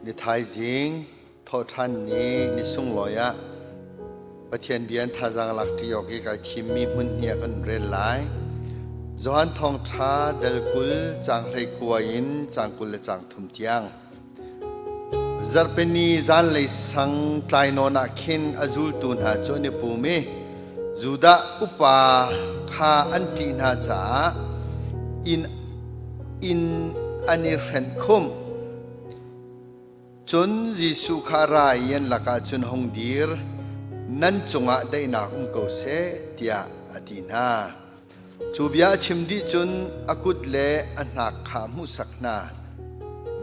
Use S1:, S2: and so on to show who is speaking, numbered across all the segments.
S1: Ni thaizing thawhṭhan ni ni sunglawi ah Pathian bia in thazaang lak ṭi awk i kai thimmi hmun hnih ah kan rel lai. Johan Thawngṭha dal 20 caang 19 in caang 23 tiang. Zarhpini zanlei sang tlai nawn ah khin a zultu hna cu an i pum i Judah upa kha an ṭih hna caah inn inn an i hrenh khumh. Cun Jesuh kha a ra i an lakah cun hung dir, nan cungah daihnak um ko seh, tiah a ti hna. Cu bia a chim dih cun a kut le a hnak kha a hmuhsak hna.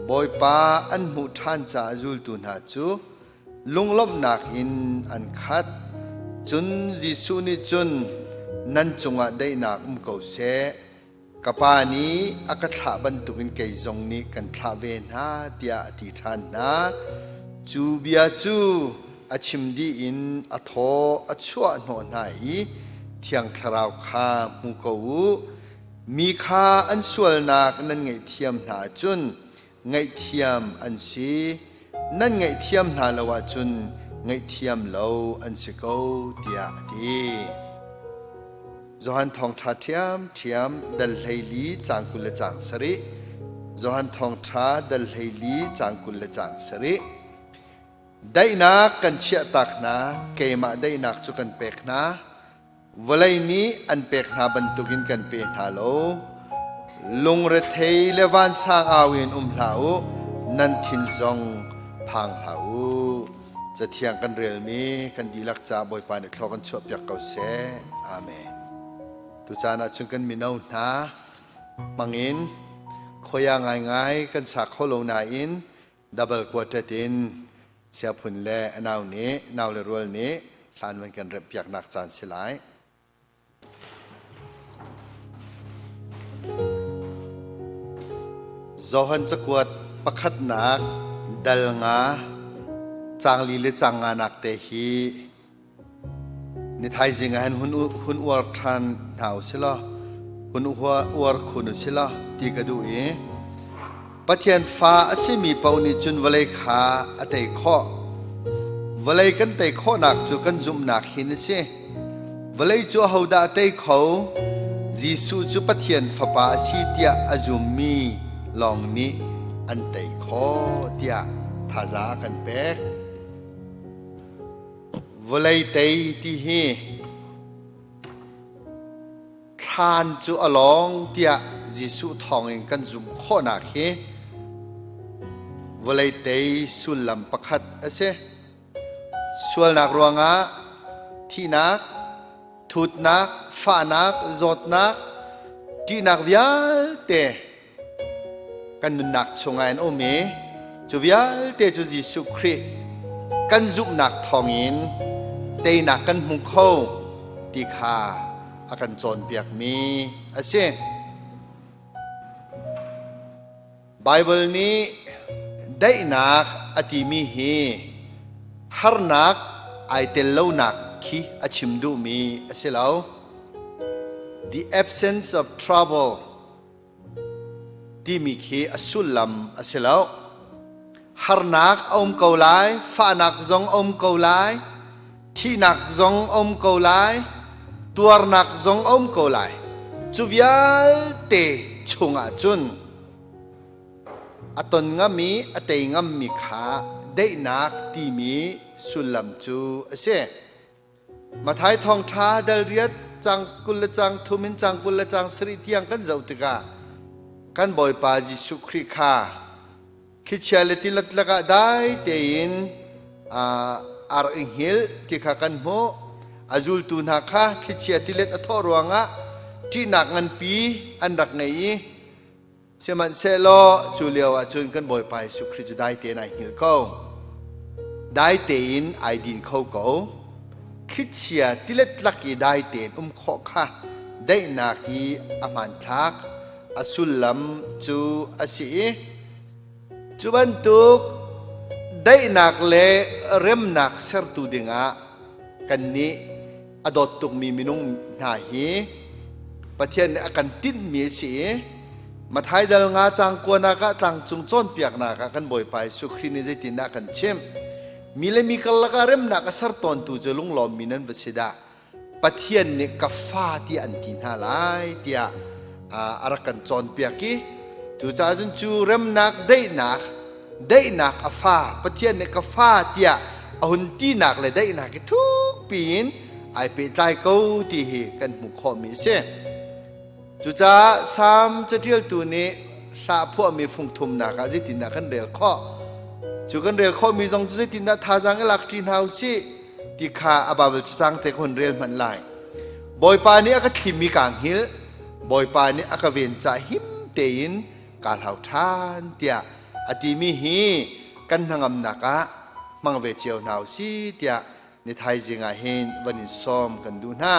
S1: Bawipa an hmuh ṭhan caah zultu hna cu lunglawmhnak in an khat. Cun Jesuh nih cun, Nan cungah daihnak um ko seh. Ka Pa nih a ka thlah bantukin kei zong nih kan thlah ve hna, tiah a ti ṭhan hna. Cu bia cu a chim dih in a thaw a chuah hnawh hna i Thiang Thlarau kha hmu ko u. Mi kha an sualnak nan ngaihthiam hna ahcun ngaihthiam an si, nan ngaihthiam hna lo ahcun ngaihthiam lo an si ko, tiah a ti. Johan Thawngṭha ṭhiamṭhiam dal 14 caang 27. Johan Thawngṭha dal 14 caang 27. Daihnak kan chiahtak hna, keimah daihnak cu kan pek hna. Vawlei nih an pek hna bantukin kan pe hna lo. Lungrethei le vansang au in um hlah u, nan thin zong phang hlah u. Cathiang kan relmi kan dihlak ca Bawipa nih thlaw kan chuahpiak ko seh. Amen. Tucaan ah cun kan mino hna hmangin khoia ngaingai kan sa kho lo nain double quartet in siaphun le a nau nih nau le rual nih hlan van kan remh piaknak caan si lai. Johan cakuat pakhatnak dal nga caang li le caang nganak te hi ni thaizing ah hin hun hun uar ṭhan hna u si law hun uar khun u si law ti ka duh i Pathian fa a simi paoh nih cun vawlei kha a tei khawh. Vawlei kan tei khawhnak cu kan zumhnak hin a si. Vawlei cu ahodah a tei kho? Jesuh cu Pathian Fapa a si tiah a zummi lawng nih an tei khawh tiah thazaang a kan pek. Vawlei tei ti hi Thlan cu a lawng tiah Jesuh thawngin kan zumh khawhnak hi vawlei tei sullam pakhat a si. Sualnak ruangah thihnak, thutnak, fahnak, zawtnak, ṭihnak vialte kan nunnak chungah an um i cu vialte cu Jesuh Khrih kan zumhnak thawngin teinak kan hmu kho ti kha a kan cawnpiakmi a si. Baibal nih daihnak a timi hi harnak ai tel lonak khi a chim duhmi a si lo. The absence of trouble timi khi a sullam a si lo. Harnak a um ko lai, fahnak zong a um ko lai, thihnak zong a um ko lai, tuarnak zong a um ko lai. Cu vialte chungah cun a ton ngam i a tei ngammi kha daihnak timi sullam cu a si. Matthai thawngṭha dal riat cang 20 le cang thum in cang 20 le cang sarih tiang kan zoh tikah kan Bawipa Jesuh Khrih kha thlichia le tilet lakah dai tein a rak i hngilh ti kha kan hmuh. A zultu hna kha thlichia tilet a thawh ruangah ṭihnak nganpi an rak ngei i Sihmanhsehlaw cu lio ah cun kan Bawipa Jesuh Khrih cu dai tein ai hngilh ko. Dai tein ai din kho ko. Thlichia tilet lak i dai tein um khawh kha daihnak i a hmanthlak a sullam cu a si i cu bantuk daihnak le remnak sertu dingah kannih a dawt tukmi minung hna hi Pathian nih a kan tinhmi a si i Matthai dal nga caang kuanak ah tlangcung cawnpiaknak ah kan Bawipa Jesuh Khrih nih zeitindah a kan chimh? Mi le mi karlak ah remnak a ser tawntu cu lunglawmmi nan va si dah. Pathian nih ka fa tiah an ti hna lai tiah a rak kan cawnpiak i cucaah cun cu remnak daihnak daihnak a fa Pathian nih ka fa tiah a hun tinak le daihnak hi thukpi in ai pehtlai ko ti hi kan hmuh khawhmi a si. Cucaah Salm caṭialtu nih hla phuahmi fung thumnak ah zeitindah kan rel khawh? Cu kan rel khawhmi zong cu zeitindah thazaang i lakṭi hna u sih ti kha a Baibal cacang te ka hun rel hmanh lai. Bawipa nih a ka thlimi kaa hngilh, Bawipa nih a ka ven cah him tein kaa hlau ṭhan tiah a timi hi kan hnangamnak ah hmang ve cio hna u sih tiah ni thaizing ah hin van in sawm kan duh hna.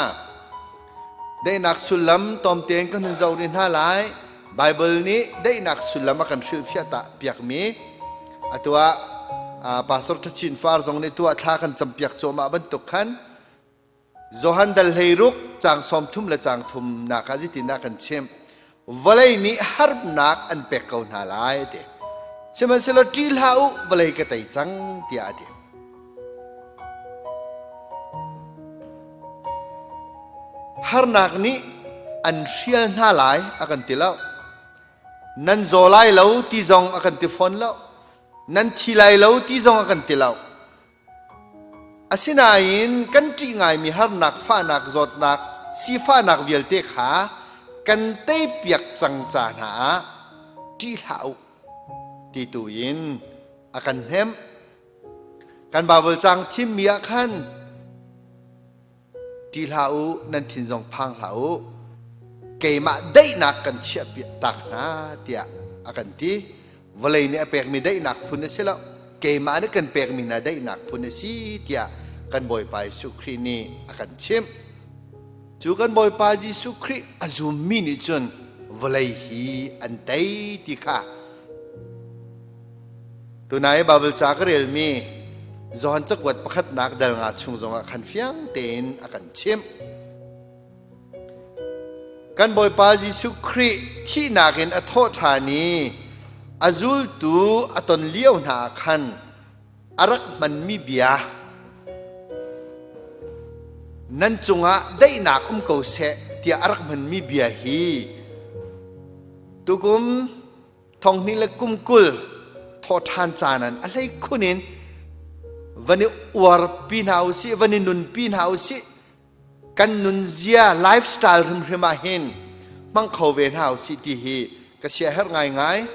S1: Daihnak sullam tawmtein kan hun zoh rih hna lai. Bible nih daihnak sullam a kan hrilhfiah ta piakmi atu ah Pastor Thachin Far zong nih tuah thla kan campiak cuahmah bantuk khan Johan dal hleiruk caang 30 le caang thumnak ah zeitindah kan chimh? Vawlei nih harnak an pek ko hna lai a ti. Sihmanhsehlaw ṭih hlah u, vawlei ka tei cang tiah a ti. Harnak nih an hrial hna lai a kan ti lo. Nan zaw lai lo ti zong a kan ti fawn lo. Nan thi lai lo ti zong a kan ti lo. Asinain kan ṭih ngaimi harnak, fahnak, zawtnak, sifahnak vialte kha kan teipiak cang ca hna ah ṭih hlah u ti tu in a kan hnemh. Kan Baibal caang thimmi ah khan Ṭih hlah u, nan thin zong phang hlah u. Keimah daihnak kan chiahpiak tak hna tiah a kan ti. Vawlei nih a pekmi daihnak phun a si lo. Keimah nih kan pekmi hna daihnak phun a si tiah kan Bawipa Jesuh Khrih nih a kan chimh. Cu kan Bawipa Jesuh Khrih a zummi nih cun vawlei hi an tei ti kha Tunai Baibal ca ka relmi Johan cakuat pakhatnak dal nga chung zongah khan fiang tein a kan chimh. Kan Bawipa Jesuh Khrih thihnak in a thawh ṭhan i a zultu a ton lio hna ah khan a rak hmanmi bia nan cungah daihnak um ko seh tiah a rak hmanmi bia hi tukum Thonghnih le kum 20 thawhṭhan caan an a hlei khun in van i uarpi hna usih, van i nunpi hna usih. Kan nunzia lifestyle hrimhrim ah hin hmang kho ve hna usih ti hi ka siaherh ngaingai.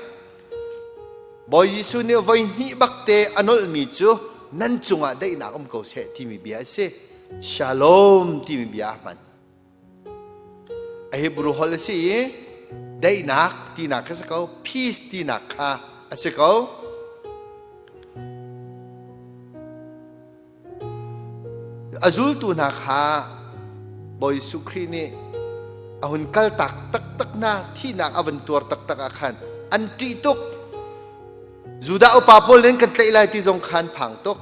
S1: Bawi Jesuh nih voi hnih bak te a nolhmi cu nan cungah daihnak um ko seh timi bia a si. Shalom timi bia a hman. A Hebrew holh a si i daihnak tinak kha si ko, peace tinak kha a si ko. A zultu hna kha Bawi Jesuh Khrih nih a hun kaltak taktak hna, thihnak a van tuar taktak ah khan an ṭih tuk. Judah upa pawl nih an kan tlaih lai ti zong khan phang tuk.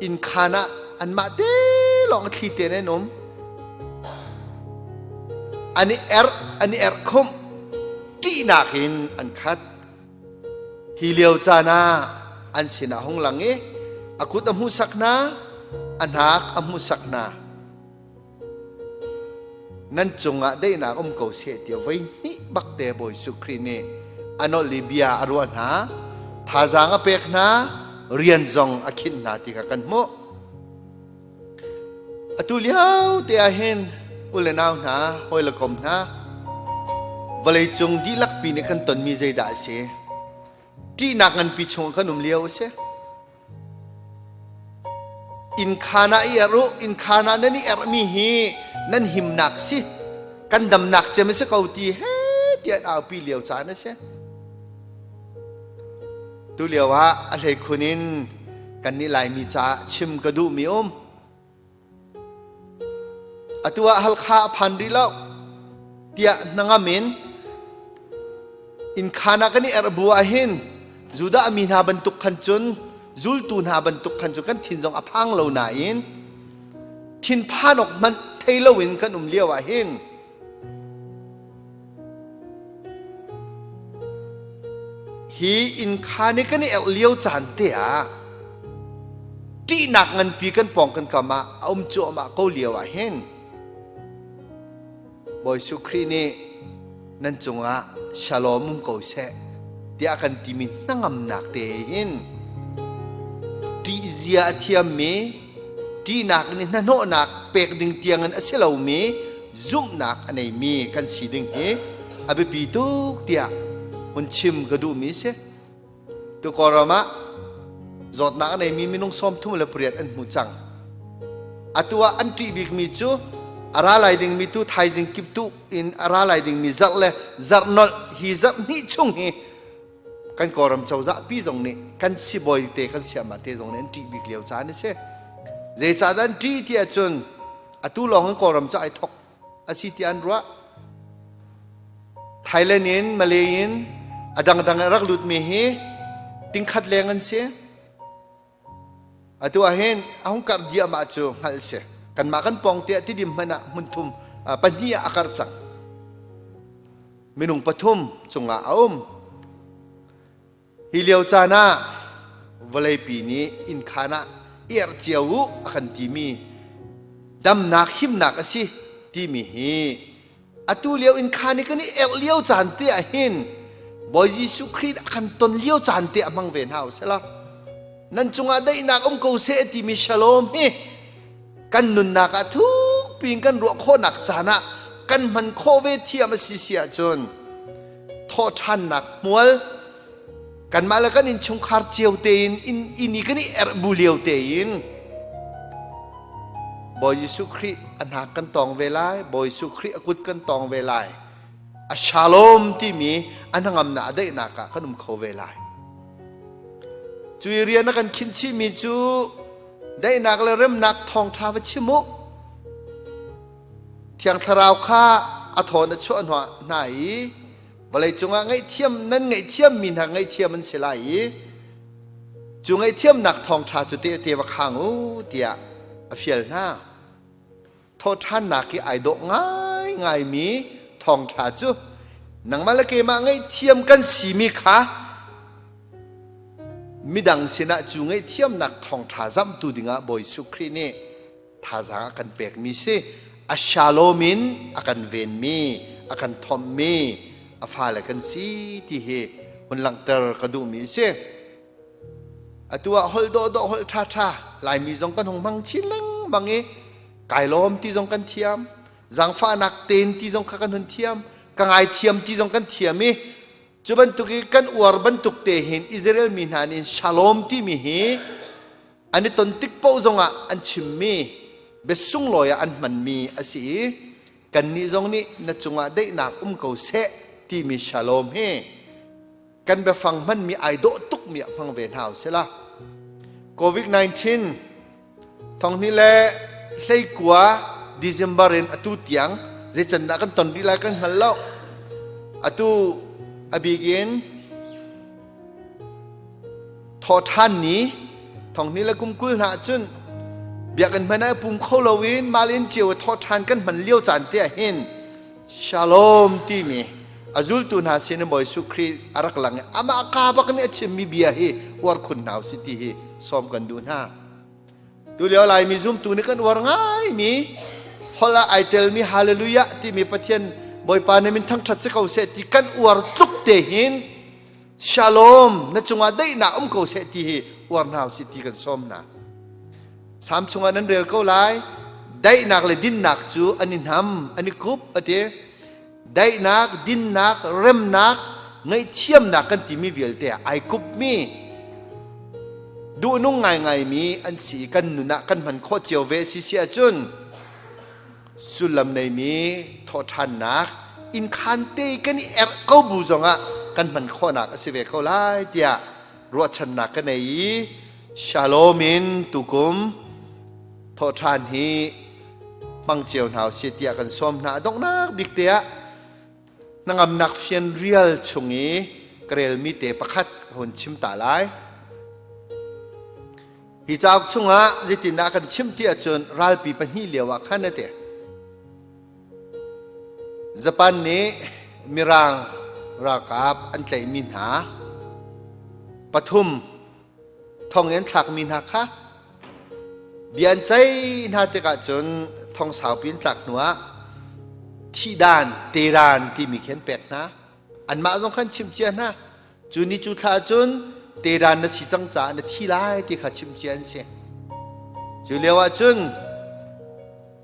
S1: Innkhaan ah anmah te lawng a thli tein an um. An i erh, an i erh khumh. Ṭihnak in an khat. Hi lio caan ah an sinah hung lang i a kut a hmuhsak hna, a hnak a hmuhsak hna. Nan cungah daihnak um ko seh tiah voi hnih bak te Bawi Jesuh Khrih nih a nolh i bia a ruah hna, thazaang a pek hna, rian zong a khinh hna ti kha kan hmuh. Atu lio te ah hin u le nau hna, hawi le kom hna, vawleicung dihlak pi nih kan tonmi zeidah a si? Ṭihnak nganpi chung kan um lio a si. Innkhaan ah i erh u, innkhaan ah nan i erhmi hi nan himnak si, kan damnak cem a si ko ti he tiah an aupi lio caan a si. Tu lio ah a hleikhun in kannih Laimi caah chim ka duhmi um. Atu ah Halkha a phan rih lo tiah hnangam in innkhaan ah kan i erh bu ahhin Judah mi hna bantuk khan cun zultu hna bantuk khan cun kan thin zong a phang lo nain thinphan awk hmanh thei loin kan um lio ahhin. Hi innkhaan i kan i erh lio caan te ah ṭihnak nganpi kan pawng kan kam ah a um cuahmah ko lio ah hin Bawi Jesuh Khrih nih nan cungah shalom um ko seh tiah a kan timi hnangamnak te hin ṭihzia a thiammi ṭihnak nih hnahnawhnak pek ding tiangin a si lomi zumhnak a neimi kan si ding hi a biapi tuk tiah hun chim ka duhmi si. Tu Kawlram ah zawtnak a neimi minung 38 an hmu cang. Atu ah an ṭih bikmi cu a ra lai dingmi tu thaizing kiptuh in a ra lai dingmi zarh le zarh nolh hi zarh hnih chung hi kan Kawlram cozah pi zong nih kan sibawi te kan siamah te zong nih an ṭih bik lio caan a si. Zeicahdah an ṭih ti ahcun atu lawng in Kawlram cu ai thok a si tiah an ruah. Thailand in Malay in a dangdang in a rak lutmi hi tingkhat leng an si. Atu ah hin a hung karh diahmah cu hngalh si. Kanmah kan pawng te ah tidim hmanh ah hmun thum pahnih ah a karh cang. Minung pathum cungah a um. Hi lio caan ah vawleipi nih innkhaan ah erh cio u a kan timi damnak himnak a si timi hi atu lio innkhaan i kan i erh lio caan te ah hin Bawi Jesuh Khrih a kan ton lio caan te a hmang ve hna u sih Nan cungah daihnak um ko seh timi shalom hi kan nunnak ah thukpi in kan ruah khawhnak caan ah kan hman khawh ve thiam a si si ahcun thawhṭhannak hmual kanmah le kan innchungkhar cio tein inn inn i kan i erh bu lio tein Bawi Jesuh Khrih a hnak kan tawng ve lai Bawi Jesuh Khrih a kut kan tawng ve lai a shalom timi a hnangamnak a daihnak ah kan um kho ve lai cu i rian a kan khinh chihmi cu daihnak le remnak thawngṭha va chim u Thiang Thlarau kha a thawn a chuah hna i vawleicung ah ngaihthiam nan ngaihthiammi hna ngaihthiam an si lai i cu ngaihthiamnak thawngṭha cu tehte va khang u tiah a fial hna. Thawhṭhannak i ai dawh ngaingaimi thawngṭha cu nangmah le keimah ngaihthiam kan simi kha midang sinah cu ngaihthiamnak thawngṭha zamhtu dingah Bawi Jesuh Khrih nih thazaang a kan pekmi si a shalom in a kan venmi a kan thomhmi a fale kan si ti hi hun langhter ka duhmi a si atu ah holh dawhdawh holh ṭhaṭha laimi zong kan hung hmang chin lengmang i kai lawm ti zong kan thiam zaangfahnak ten ti zong kha kan hun thiam ka ngaithiam ti zong kan thiam i cu bantuk i kan uar bantuk te hin Israel mi hna nih shalom timi hi an i ton tik paoh zongah an chimmi biasunglawi ah an hmanmi a si i kannih zong nih na cungah daihnak um ko seh timi shalom hi kan biafang hmanmi ai dawh tukmi ah hmang ve hna usih la COVID-19 thonghni le 19 December in atu tiang zeican dah kan ton rih lai kan hngal lo atu a bik in Thawhṭhan ni thonghni le kum 20 hna ahcun biakinn hmanh ah pum kho loin mah le inn cio i thawhṭhan kan hman lio caan te ah hin Shalom timi a zultu hna sin in Bawi Jesuh Khrih a rak lang i amah kaa bak nih a chimmi bia hi uar khun hna usih ti hi sawm kan duh hna. Tulio Laimi zumtu nih kan uar ngaimi holh ah ai telmi Hallelujah timi Pathian Bawipa na min thangṭhat si ko seh ti kan uar tluk te hin Shalom na cungah daihnak um ko seh ti hi uar hna usih ti kan sawm hna. Salm chungah nan rel ko lai. Daihnak le dinnak cu an i hnam, an i kup a ti. Daihnak, dinnak, remnak, ngaihthiamnak kan timi vialte ah ai kupmi duhnung ngaingaimi an si i kan nun ah kan hman khawh cio ve si si ahcun sullam neimi thawhṭhannak innkhaan te kan i erh ko bu zongah kan hman khawhnak a si ve ko lai tiah ruahchannak ka nei i shalom in tukum thawhṭhan hi hmang cio hna usih tiah kan sawm hna. A donghnak bik te ah hnangamnak fianrial chung i ka relmi te pakhat ka hun chim ta lai. Hi cauk chungah zeitindah kan chim ti ahcun ralpi pahnih lio ah khan a ti. Japan nih Mirang ralkap an tlaihmi hna. Pathum thong in thlakmi hna kha bia an ceih hna tikah cun thong saupi in tlak hnuah thihdan teran timi khi an pek hna. Anmah zong khan chimh cia hna. Cu ni cu thla cun teran na si cang caah na thi lai ti kha chimh cia an si. Cu lio ah cun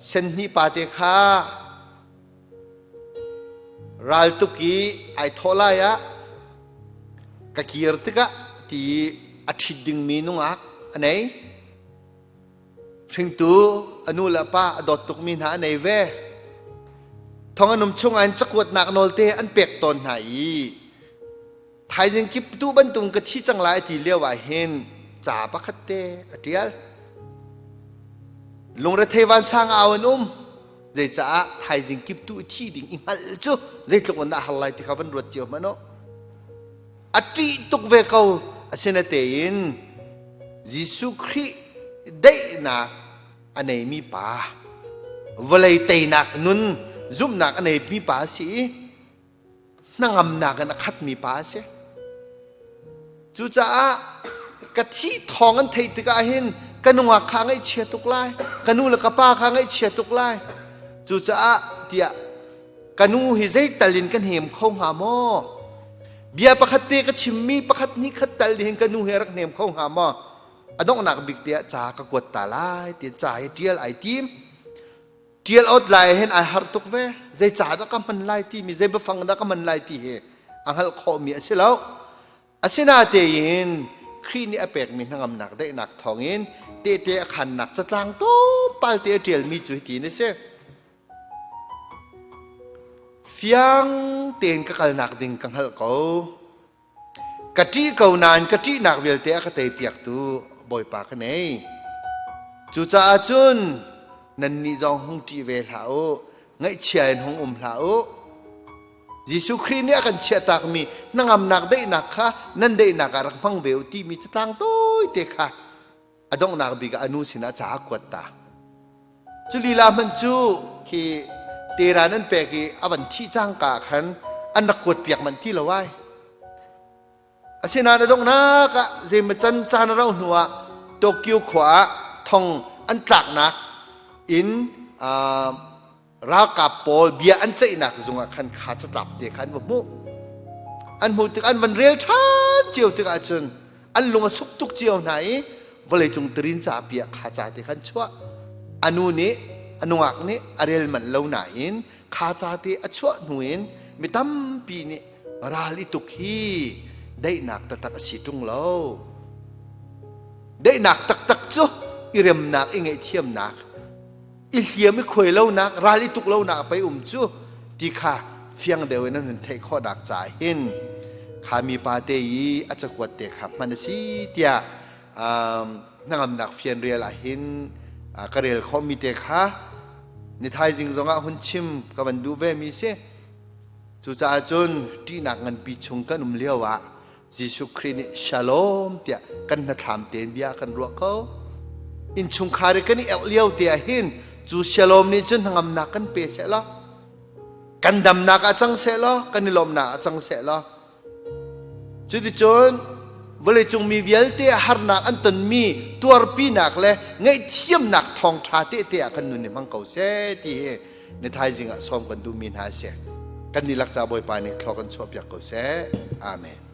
S1: senhnih pate kha Raltuk i ai thawh lai ah ka kir tikah ti a ṭhit dingmi nungak a nei. Hringtu a nu le a pa a dawt tukmi hna a nei ve. Thong an um chungah in cakuatnak nawl te an pek tawn hna i Thaizing kip tu bantuk ka thi cang lai ti lio ah hin ca pakhat te a ṭial. Lungrethei vansang au an um. Zeicaah thaizing kip tu i thi ding i hngalh cu zeitluk in dah har lai ti kha van ruat cio hmanh u. A ṭih tuk ve ko. Asinatein Jesuh Khrih daihnak a neimi pa, vawlei teinak nun zumhnak a neimi pa a si i hnangamnak in a khatmi pa a si. Cucaah ka thih thawng an theih tikah hin ka nungak kha ngaihchia tuk lai, ka nu le ka pa kha ngaihchia tuk lai. Cucaah tiah ka nu hi zeital in ka hnem kho hnga maw? Bia pakhat te ka chimmi pakhat hnih khat tal hin ka nu hi a rak hnem kho hnga maw? A donghnak bik te ah ca ka kuat ta lai ti ca hi ṭial ai tim. Ṭial awt lai hin ai harh tuk ve. Zei ca dah ka hman lai timi, zei biafang dah ka hman lai ti hi a hngalh khawhmi a si lo. Asinatein Khrih nih a pekmi hnangamnak daihnak thawngin tehte a khannak catlang tlawmpal te a ṭialmi cu hitin a si. Fiang tein ka kalnak ding ka hngalh ko. Ka ṭih ko nain ka ṭihnak vialte a ka teipiaktu Bawipa ka nei. Cucaah cun nannih zong hung ṭih ve hlah u, ngaihchia in hung um hlah u. Jesuh Khrih nih a kan chiahtakmi hnangamnak daihnak kha nan daihnak ah rak hmang ve u timi catlang tawite kha a donghnak bik ah a nu sinah ca a kuat ta. Cu lila hmanh cu khi teran an pek i a van thih cangka ah khan an rak kuat piak manh ti lo ai. Asinain a donghnak ah zeimaw can caan a rauh hnu ah Tokyo khua ah thong an tlaknak in ralkap pawl bia an ceihnak zung ah khan kha catlap te kha an va hmuh. An hmuh tik an van rel ṭhan cio tikah cun an lung a suk tuk cio hna i vawleicung tirin capi ah kha ca te khan chuah. A nu nih a nungak nih a rel manh lo nain kha ca te a chuah hnu in mi tampi nih ral i tuk hi daihnak taktak a si ṭung lo. Daihnak taktak cu i remnak i ngaihthiamnak i hliam i khuai lonak ral i tuk lonak pei um cu ti kha fiang deuh in an hun theih khawhnak caah hin kha mipa te i a cakuat te kha hman a si tiah hnangamnak fianrial ah hin ka rel khawhmi te kha ni thaizing zongah hun chim ka van duh ve mi si. Cucaah cun ṭihnak nganpi chung kan um lio ah Jesuh Khrih nih shalom tiah kan hnathlam tein bia kan ruah ko. Innchungkhar i kan i erh lio te ah hin cu shalom nih cun hnangamnak kan pe seh law, kan damnak ah cang seh law, kan i lawmnak ah cang seh law. Cuticun vawleicung mi vialte harnak an tonmi tuarpinak le ngaihthiamnak thawngṭha tehte ah kan nun i hmang ko seh ti hi ni thaizing ah sawm kan duhmi hna a si. Kan dihlak ca Bawipa nih thlaw kan chuahpiak ko seh. Amen.